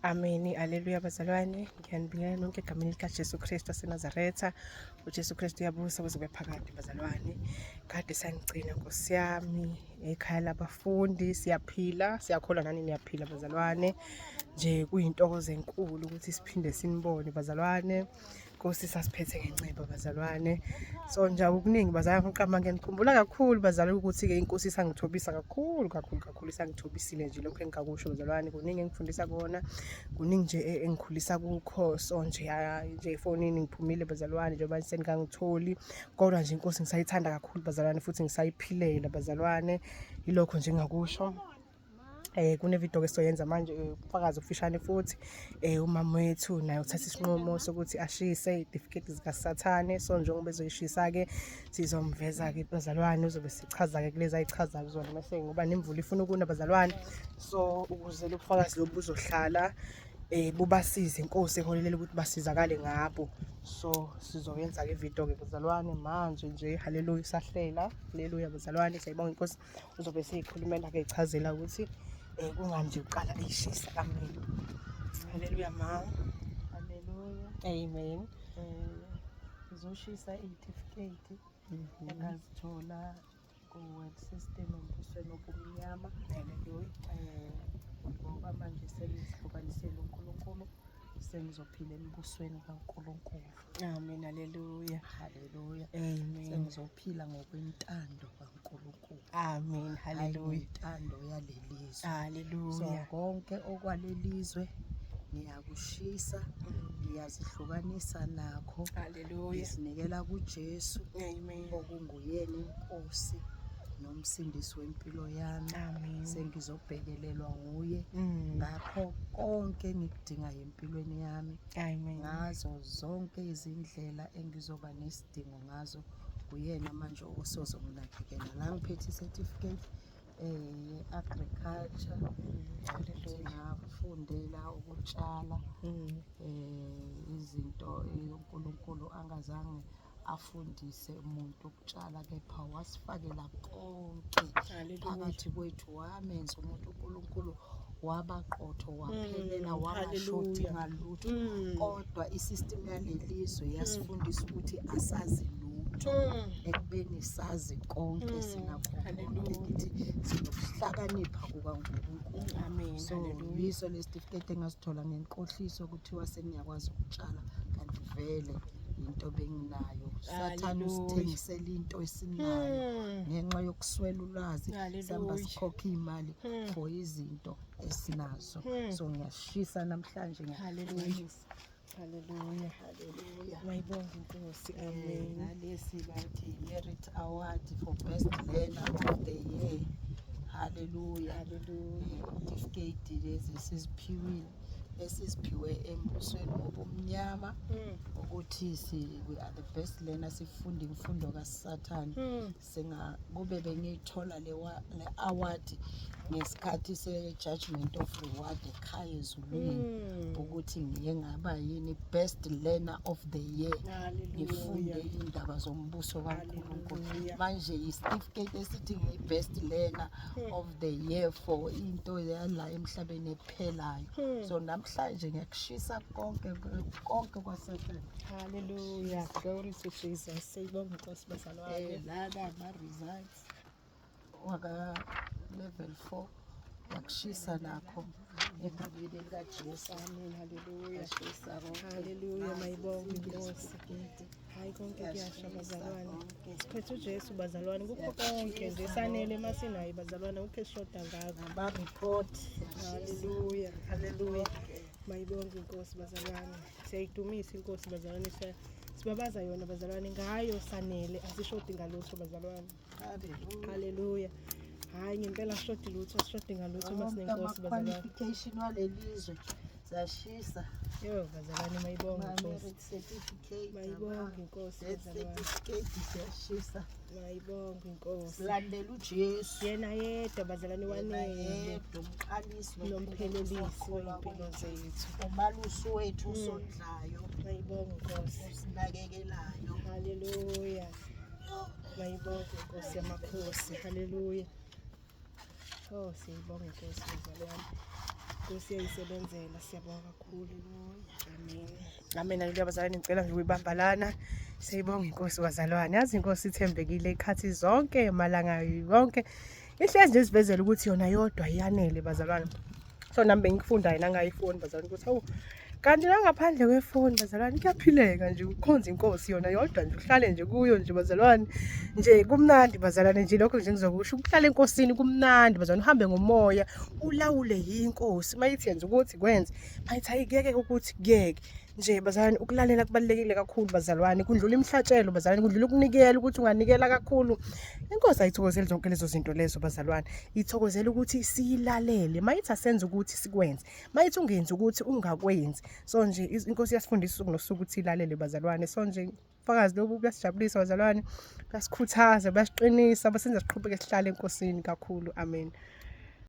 Ameni, aleluya bazalwane. Ngiyanibingelela nonke egameni likaJesu Kristu waseNazaretha. UJesu Kristu uyabusa kuze kube phakade bazalwane. Kade sanigcina Nkosi yami ekhaya labafundi, siyaphila, siyakholwa nani niyaphila bazalwane. Nje kuyintokozo enkulu ukuthi siphinde sinibone bazalwane. Nkosi sasiphethe ngenceba bazalwane. So nje okuningi bazalwane ngiqamba ngiyanikhumbula kakhulu bazalwane ukuthi-ke inkosi isangithobisa kakhulu kakhulu kakhulu isangithobisile nje lokho engingakusho bazalwane kuningi engifundisa kona kuningi nje engikhulisa kukho so nje nje efonini ngiphumile bazalwane njengoba seningangitholi kodwa nje inkosi ngisayithanda kakhulu bazalwane futhi ngisayiphilela bazalwane yilokho nje engingakusho. Kune video ke soyenza manje ubufakazi obufishane futhi umama wethu naye uthatha isinqumo sokuthi ashise izitifiketi zikaSathane. So njengoba ezoyishisa ke sizomveza ke bazalwane, uzobe sichaza ke kulezi ayichazayo kuzona mase ngoba nemvula ifuna ukuna bazalwane. So ukuze lobufakazi lobu buzohlala bubasize inkosi eholelela ukuthi basizakale ngabo. So sizoyenza ke video ke bazalwane manje nje, haleluya, sahlela, haleluya bazalwane, siyayibonga inkosi. Uzobe seyikhulumela ke echazela ukuthi kungani nje uqala eyishisa. Amen, haleluya ma. Haleluya. Amen. Ngizoshisa iy'tifiketi engazithola ku-world system embusweni obumnyama. Haleluya. Ngoba manje sengizihlukanisele uNkulunkulu, sengizophila embusweni kaNkulunkulu. Amen, haleluya. Haleluya. Amen. Sengizophila ngokwentando kaNkulunkulu. Amen, haleluya. Intando yalelizwe. Haleluya. So konke okwalelizwe ngiyakushisa, ngiyazihlukanisa nakho. Haleluya. Ngizinikela kuJesu. Amen. Okunguyena inkosi nomsindisi wempilo yami. Amen. Sengizobhekelelwa nguye ngakho konke engikudingayo empilweni yami. Amen. Ngazo zonke izindlela engizoba nesidingo ngazo uyena manje osozonginakekela. La ngiphethe i-certificate ye-agriculture, ngafundela ukutshala izinto uNkulunkulu angazange afundise umuntu ukutshala, kepha wasifakela konke phakathi kwethu, wamenza umuntu uNkulunkulu wabaqotho waphelela, wangashodi ngalutho. Kodwa i-system yalelizwe yasifundisa ukuthi asazi lutho ekubeni sazi konke, sinakho konke, ngithi sinokuhlakanipha kukaNkulunkulu. Amen. So yiso lesitifiketi engasithola ngenkohliso, kuthiwa sengiyakwazi ukutshala kanti vele into benginayo. Sathane usithengisela into esinayo ngenxa yokuswela ulwazi, sihamba sikhokha iy'mali for izinto esinazo. So ngiyashisa namhlanje, ngiyahlukanisa. Haleluya. Haleluya. Mayibonge inkosi. Amen. Nalesi bathi merit award for best learner of the year. Haleluya. Haleluya. Certificate lezi siziphiwile, esiziphiwe embusweni obumnyama ukuthi we are the best learner, sifunda imfundo kaSathane. Singa kube bengiyithola le award ngesikhathi se-judgment of reward ekhaya ezulwini, ukuthi ngiye ngaba yini best learner of the year, ngifunde indaba zombuso kaNkulunkulu. Manje i-certificate esithi ngiyi-best learner of the year for into yala emhlabeni ephelayo. So namhlanje ngiyakushisa konke konke kwaSathane. Hallelujah. Glory to Jesus. Siyibonga inkosi bazalwane. Lana ama-results waka level 4, yakushisa nakho egameni likaJesu. Amen. Hallelujah. Yashisa konke. Hallelujah. Mayibonge inkosi. Isitifiketi. Hayi, konke kuyasha Yashisa bazalwane. konke. Siphethe uJesu bazalwane kukho konke nje, sanele masinaye bazalwane, akukho esishoda ngakho. Nama-report. Hallelujah. Hallelujah. Mayibonge inkosi bazalwane. Siyayidumisa inkosi bazalwane. Sibabaza yona bazalwane, ngayo sanele, asishodi ngalutho bazalwane. Hallelujah. Hallelujah. Hayi, ngempela asishodi lutho, asishodi ngalutho uma Wonke sinenkosi bazalwane. ama-qualification walelizwe ziyashisa. Yo bazalwane, mayibonge inkosi. Ama-merit certificate, Mayibonge inkosi death bazalwane. certificate siyashisa. Mayibonge inkosi. Silandela uJesu. Yena yedwa bazalwane Yena wanele. yedwa umqalisi Nomphelelisi wokukholwa wey'mpilo kwethu. zethu. Umalusi wethu osondlayo, Mayibonge inkosi. osinakekelayo. Hallelujah. Mayibonge inkosi yamakhosi. Hallelujah. Oh, siyibonga inkosi bazalwane. Nkosi iyayisebenzela, siyabonga kakhulu. Amen. Amen. Haleluya bazalwane, ngicela nje ukuyibamba lana. Siyibonga inkosi bazalwane. Yazi inkosi ithembekile ikhathi zonke, malanga yonke. Ihlezi nje isivezela ukuthi yona yodwa iyanele bazalwane. So nami bengikufunda yena ngayifoni bazalwane ukuthi hawu kanti nangaphandle kwefoni bazalwane kuyaphileka nje ukukhonza inkosi yona yodwa nje uhlale nje kuyo nje bazalwane nje kumnandi bazalwane nje lokho nje ngizokusho ukuhlala enkosini kumnandi bazalwane uhambe ngomoya ulawule yinkosi mayithi yenza ukuthi kwenze mayithi ayikuyeke ukuthi kuyeke nje bazalwane ukulalela kubalulekile kakhulu bazalwane kudlula imihlatshelo bazalwane kudlula ukunikela ukuthi unganikela kakhulu inkosi ayithokozeli zonke lezo zinto lezo bazalwane ithokozela ukuthi siyilalele mayithi asenze ukuthi sikwenze mayithi ungenzi ukuthi ungakwenzi so nje inkosi iyasifundisa usuku nosuku ukuthi ilalele bazalwane so nje ubufakazi lobu buyasijabulisa bazalwane buyasikhuthaza buyasiqinisa basenza siqhubeke sihlale enkosini kakhulu amen.